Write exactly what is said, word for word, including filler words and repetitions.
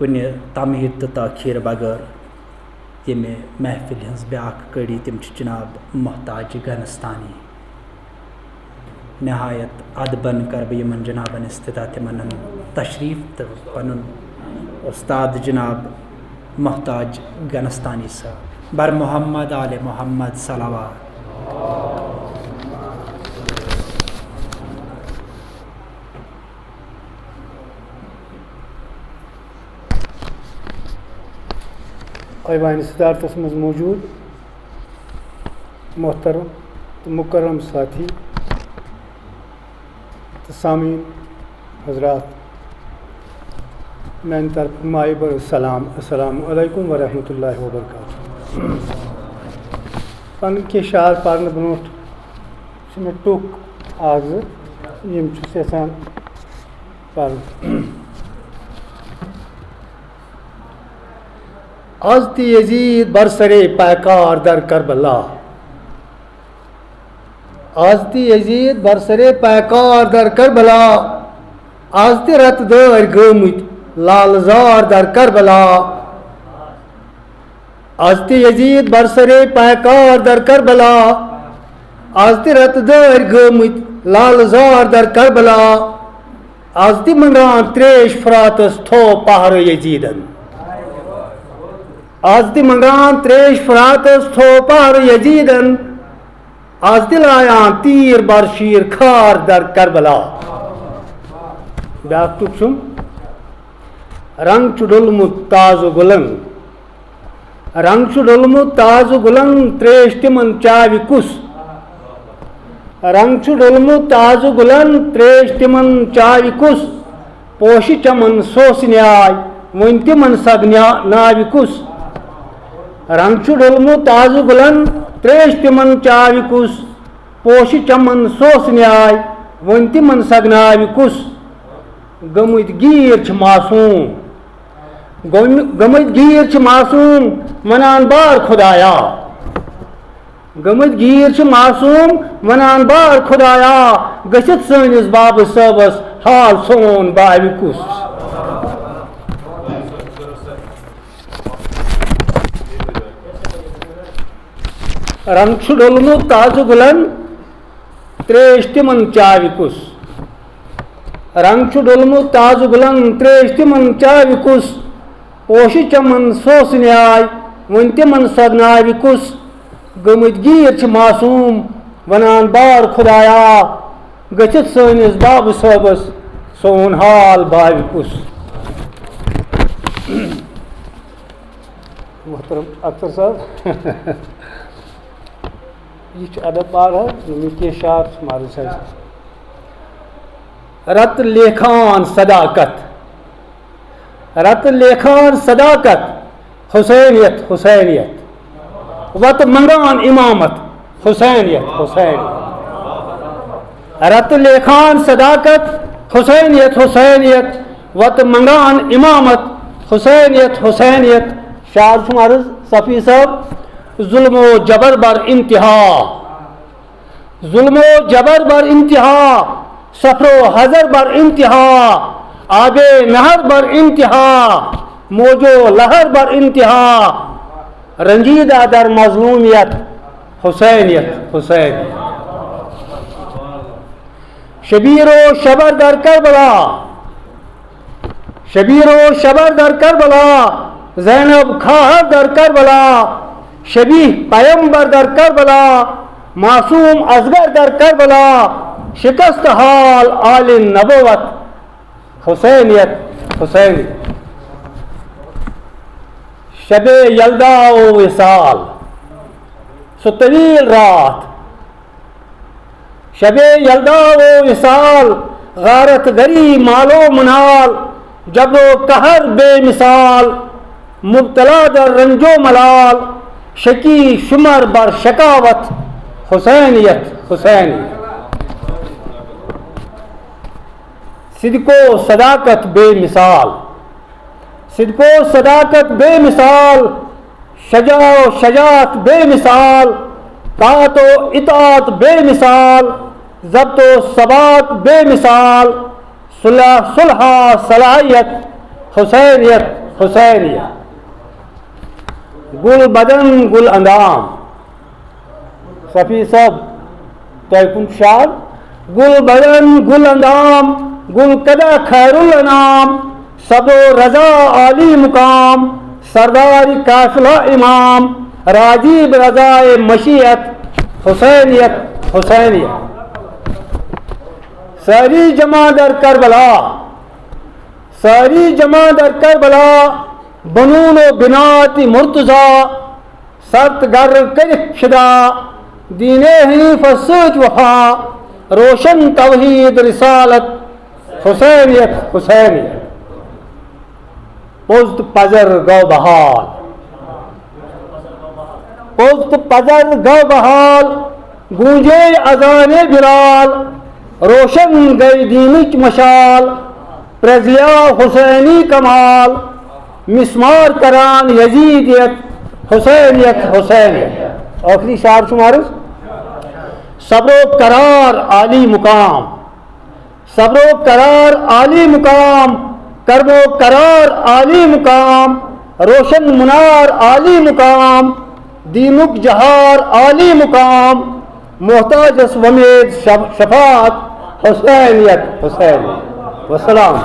کُنہِ تمہیٖد تہٕ تاخیر بغٲر ییٚمہِ محفلہِ ہٕنٛز بیٛاکھ کٔڑی، تِم چھِ جناب محتاج گنستانی۔ نہایت ادبن کر بہٕ یِمن جنابن استدعا، تِمن تشریف تہٕ پنُن استاد جناب محتاج گنستانی صٲب۔ بر محمد آل محمد صلوات۔ ایوان صدارتس منٛز موجود محترم تہٕ مکرم ساتھی تہٕ سامعین حضرات، میانہِ طرفہٕ مایہِ بھرٕ سلام، السلام علیکم ورحمۃ اللہ وبرکاتہ۔ پنٕنۍ کینٛہہ شعر پرنہٕ برونٛٹھ چھِ مےٚ ٹُکھ اکھ زٕ، یِم چھُس یژھان پرُن۔ از تہِ یزید برسرے پیکار در کربلا۔ از تہِ یزید برسرے پیکار در کربلا۔ از تہِ رتہٕ دٲرۍ گٲمٕتۍ لالہٕ زار در کربلا۔ از تہِ یزید برسرے پیکار در کربلا۔ از تہِ رتہٕ دٲرۍ گٲمٕتۍ لالہٕ زار در کربلا۔ از تہِ منگان تریش فراتس تھو پہرٕ یزیدن۔ از تہِ منگان تریش فراتس تھو پہرٕ یزیدن۔ از تہِ لایان تیر بر شیر خار در کربلا۔ بیاکھ ٹُکھ چھُم، رنگ چھُ ڈوٚلمُت تازٕ گُلن۔ رنگ چھُ ڈوٚلمُت تازٕ گُلن، تریش تِمن چاوِ کُس؟ رنگ چھُ ڈوٚلمُت تازٕ گُلن، تریش تِمن چاوِ کُس؟ پوشہِ چمن سوسہٕ نیاے، وۄنۍ تِمن سگ نیا-، ناوِ کُس؟ رنگ چھُ ڈوٚلمُت تازٕ گُلن، تریش تِمن چاوِ کُس؟ پوشہِ چمن سوسہٕ نیاے، وۄنۍ تِمن سگ ناوِ کُس؟ گٔمٕتۍ گیٖر چھِ معصوم۔ گوٚم-، گٔمٕتۍ گیٖر چھِ معصوم، وَنان بار خۄدایا۔ گٔمٕتۍ گیٖر چھِ معصوم، وَنان بار خۄدایا، گٔژھِتھ سٲنِس بابہٕ صٲبَس حال سون باوِ کُس؟ رنگ چھُ ڈوٚلمُت تازٕ گُلن، تریش تِمن چاوِ کُس؟ رنگ چھُ ڈوٚلمُت تازٕ گُلن، تریش تِمن چاوِ کُس؟ پوشہِ چمن سوسہٕ نیاے، وۄنۍ تِمن سۄگناوِ کُس؟ گٔمٕتۍ گیٖر چھِ معصوم، ونان بار خۄدایا، گٔژھِتھ سٲنِس بابہٕ صٲبس سون حال باوِ کُس؟ محترم اختر صٲب، یہِ چھُ ادب بار حظ، یِم کینٛہہ شعر چھِ مرض حظ۔ رتہٕ لیکھان صداقت، رتہٕ لیکھان صداقت، حسینیت، حسینیت۔ وتہٕ منگان امامت، حسینیت، حسینیت۔ رتہٕ لیکھان صداقت، حسینیت، حسینیت۔ وتہٕ منگان امامت، حسینیت، حسینیت۔ شعر چھُم عرض صفی صٲب، ظلم و جبر بر انتہا، ظلم و جبر بر انتہا، صفر و حذر بر انتہا، آب نہر بر انتہا، موج و لہر بر انتہا، رنجیدہ در مظلومیت، حسینیت، حسینیت۔ شبیر و شبر در کربلا، شبیر و شبر در کربلا، زینب خواہر در کربلا، شبیہ پیمبر در کربلا، معصوم اصغر در کربلا، شکست حال آل نبوت، حسینیت، حسینیت۔ شب یلدا و وصال، سُہ طویل رات، شب یلدا و وصال، غارت گری مال و منال، جبر و قہر بے مثال، مبتلا در رنج و ملال، شکی شمر بر شکاوت، حسینیت، حسینیت۔ صدق و صداقت بے مثال، صدق و صداقت بے مثال، شجاع و شجاعت بے مثال، طاعت و اطاعت بے مثال، ضبط و ثبات بے مثال، صلح، صلحا، صلاحیت، حسینیت، حسینیت۔ گل بدن گل اندام۔ صفی صاحب، تۄہہِ کُن چھُ شعر؟ گل بدن گل اندام، گل کدا خیر الانام، صبر و رضا عالی مقام، سردار قافلہ امام، راجیب رضا مشیت، حسینیت، حسینیت۔ ساری جمع در کربلا، ساری جمع در کربلا، بنون و بنات مرتضی، سرت گر کٔرِتھ فدا، دین حنیفس سۭتۍ وفا، روشن توحید رسالت، حسینیت، حسینیت۔ پوٚز تہٕ پزر گوٚو بحال، پوٚز تہٕ پزر گوٚو بحال، گوٗنجے اذانِ بلال، روشن گٔے دیٖنٕچ مشال، پرٛزلیا حسینی کمال، مسمار کران یزیدیت، حسینیت، حسینیت۔ ٲخری شعر چھُم عرض، صبر و قرار عالی مقام، صبر و قرار عالی مقام، کرب و قرار عالی مقام، روشن منار عالی مقام، دینک جہار عالی مقام، محتاجس ومید شف-، شفاعت حسینیت، حسینیت۔ والسلام۔